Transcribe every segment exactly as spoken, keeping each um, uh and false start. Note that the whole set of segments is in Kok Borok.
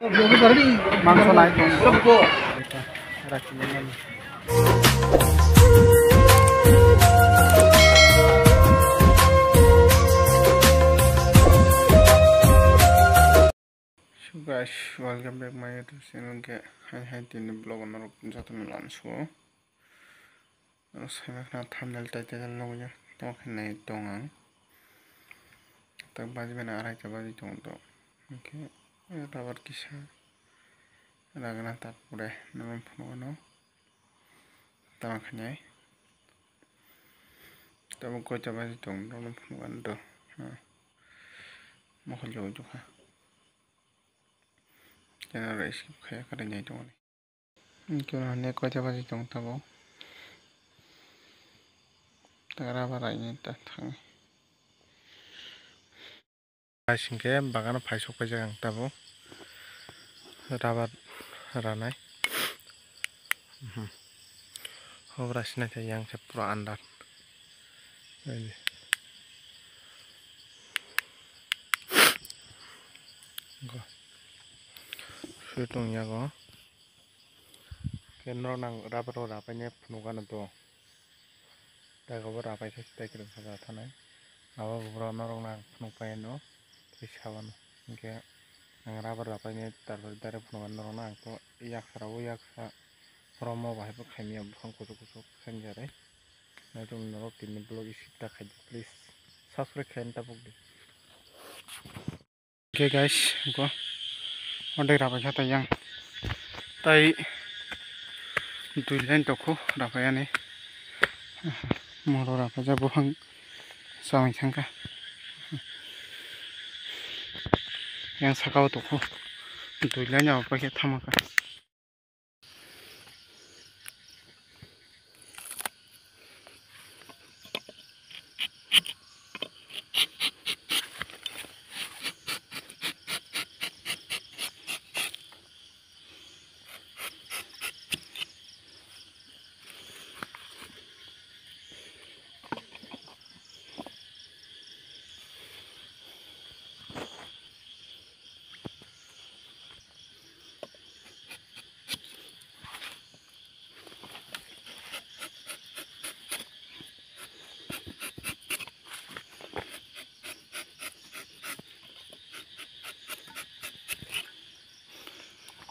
Mangso nai tong. Rakhi nai. So guys, welcome back my YouTube channel. Ke hai hai tini vlog norok jotono lansuo. Saimang kha thumbnail title nugwi tongkha nai tong ang. Tak baji mani arai ta baji tong to. Hwnkhe rubber kisa ragna, tarpore norok phunukgano tama khainai. Tabuk koita baji tong norok phunukgano to. Mokol jagwi tongkha. Channel skip khaiya kwrwi nai tongmani. Hwnkhe hwnwi koita baji tong tabuk. Tagra ba raini ta thangwi. Guys, hwnkhe bagano phai sok paijak ang tabuk. Rubber ranai. Mhm. Hobra sinai khe yang khe pura andar. Naidi. Go. Sui tong yago. Khe norok nang rubber rok rapaini phunukgano to. Tei obo rapai khe tei kwrwngsa ja thanai. Abo borok norok nang phunukpai no tei sabano. Hwnkhe ang rubber rapaini tarpore direct phunukgano norok nang to yaksa rok o yaksa. Romo bahai bo khaimya buphang kuchuk kuchuk khaimya re. Naitok norok tini vlog skip ta khaidi please. Subscribe khaina tabuk di. Okay guys, go. Odek rapai kha tai yang. Tai dui line tokho rapai ani. Moro rapai ja buphang samai thangkha. Yang sakao tokho. Dui line rapai khe thamakha.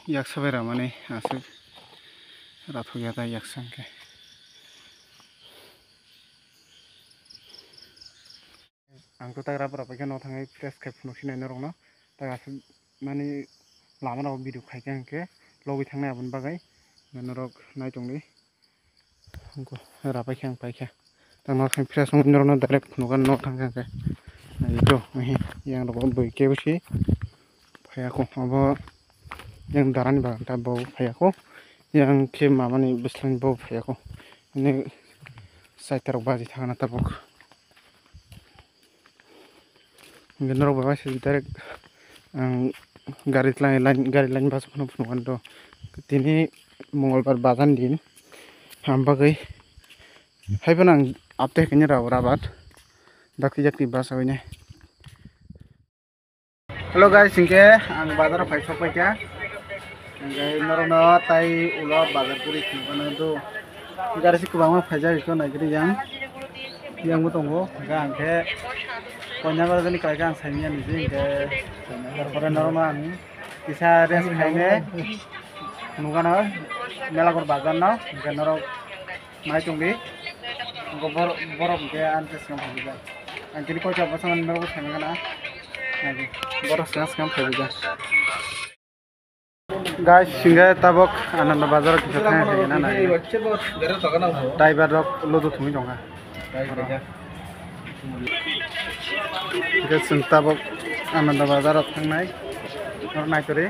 Yaksa bai ramani aswk rathok ya ta yaksa hwnkhe. Ang to tagra pura paikha no thangwi fresh khai phunuk sinai norokno. Tak aswk mani lama rok video khaikha hwnkhe logwi thangnai aboni bagwi norok nai tongdi. Hwnkhe rapai khe ang paikha. Tak norok thang fresh wngwi norokno direct phunukgwi norok thangkha hwnkhe. Naidi to, yang rok bui kebo se. Phaiya kho, abo yang darani bagan ta bo phaiya kho, yang khe mamani bwswlani bo phaiya kho, hwnwi saitarok baji thangna tabuk. Hwnkhe norok bai se direct ang gari line, line, gari line bus phano phunukgwi tini Mongolbar bazar ni din, ham bagwi haiphano ang update khaina rw rabat dakti dakti bus hwnwi. Hello guys, hwnkhe ang bazar o phai sok paikha. Hwnkhe norokno tai ulo bazar guri thwngmano do. Gari se kwbangma phaijak, eko naikhe yang, yang bo tongo. Hwnkhe ang khe Konyabar jani kaisa ang saimanya niji, hwnkhe tarpore norokno ang kisa rest khaine nukgano Melagor bazar no, hwnkhe norok nai tongdi. Hwnkhe borok, borok hwnkhe ani swkang phaijak. Ang tini koicha bwskango norokbo saimanya na. Naidi. Borok swkang swkang phaijak. Guys, hwnkhe tabuk Ananda Bazar o kisa thang thang na nai. Driver rok ludu thumui tongkha. Hwnkhe chwng tabuk Ananda Bazar o thangnai. Norok nai tongdi.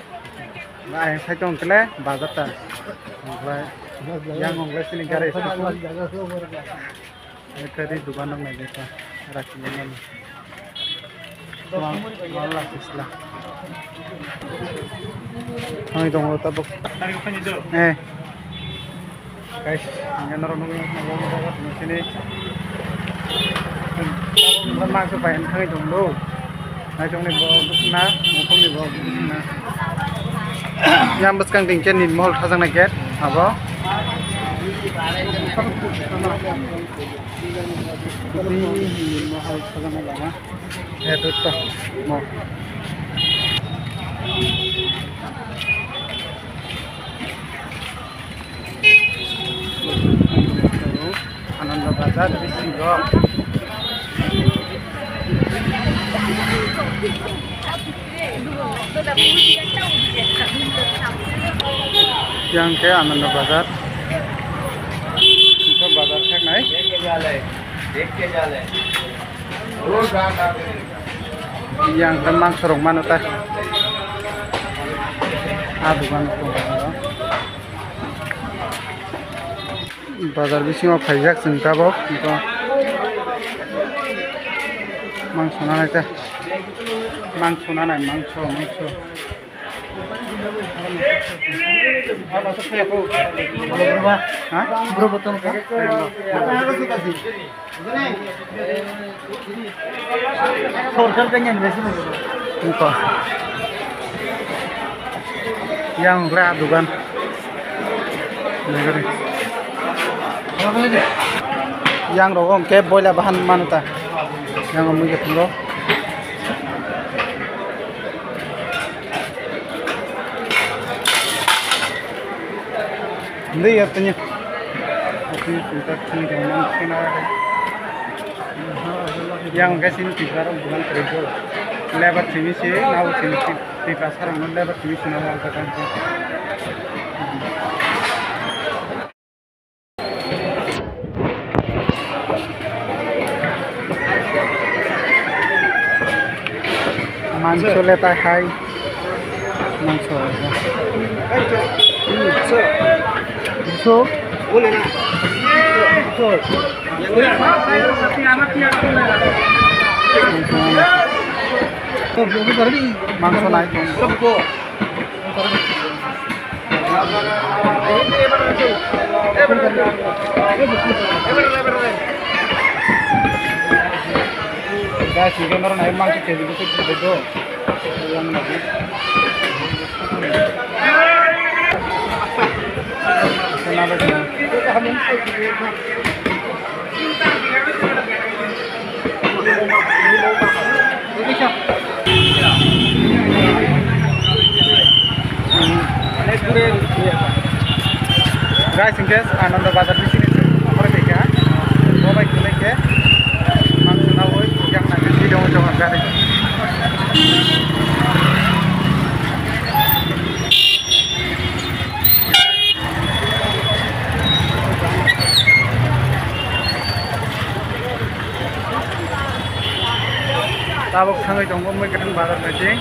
Ayang side o hwnkhe le bazar ta. Omoklai, yang omoklai chini gari station. Ekari dukan rok nai jaka rakhi mani. Mal, mal la sisla. Ang tongo tabuk. Eh. Guys, ang norok nungwi sini. Tabuk mangso pai ang thangwi tongdo. Nai tongni bo bwswkna, mukhungni bo bwswkna. Yang bwskang dingkhe Nirmahal thajaknai gate abo. Nirmahal thajaknai lama. Eto to mo. Ananda Bazar bisingo. Yang khe Ananda Bazar. Ito bazar thaknai. Yang khe mangso rok mano ta. Ah, dukan ko. Bazar bisingo phaijak chwng tabok, mangso nanai ta, mangso nanai, mangso, mangso. Ha? Sorkar kanya investment. Engko. Yang gra dugan. Yang rogo hwnkhe boila bahan manu ta. Yang mui khe thwngo. Hindi ya tanya. Yang guys ini tiga orang bukan kerja. Lebar sini sih, nau sini sih, tiga sarang lebar sini sih nau angkat angkat. Mangso le ta hai. Mangso. So. So. Mangso nai. Guys, ini orang naik masuk ke situ, situ, situ. Yang lagi. Kenapa sih? Guys, hingke Ananda Bazar bisini se, okhoroi tongkha, bo bai kwlai khe, mangso naui, yang nangkhe, video o jora gari. Tabuk thangwi tongo Mwkhwtwng bazar bisingo.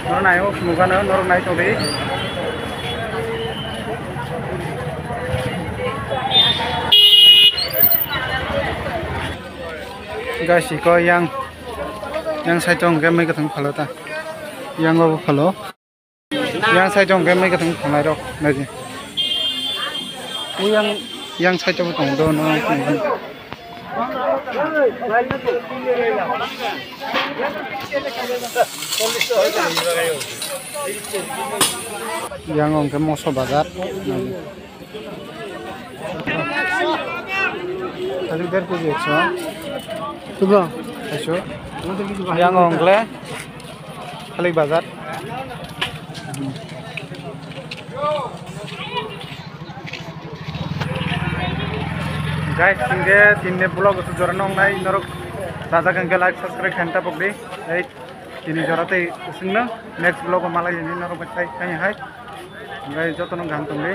Norok naiwi phunukgano, norok nai tongdi. Guys, iko yang, yang side o hwnkhe Mwkhwtwng phalo ta. Yang obo phalo. Yang side o hwnkhe Mwkhwtwng phalnai rok, naidi. O yang, yang side o bo tongo, do, no, no. Yang o hwnkhe moso bazar. Thailik der kg ekso. Tubro. Ekso. Yang o hwnkhe. Khalik bazar. Guys, hingke tini vlog o jora nongnai norok rajak hingke like, subscribe khaina tapok di. Ei, tini jora tei singno next vlog o malai ni norok bai sai kanya hai. Hingke joto no gam tongdi.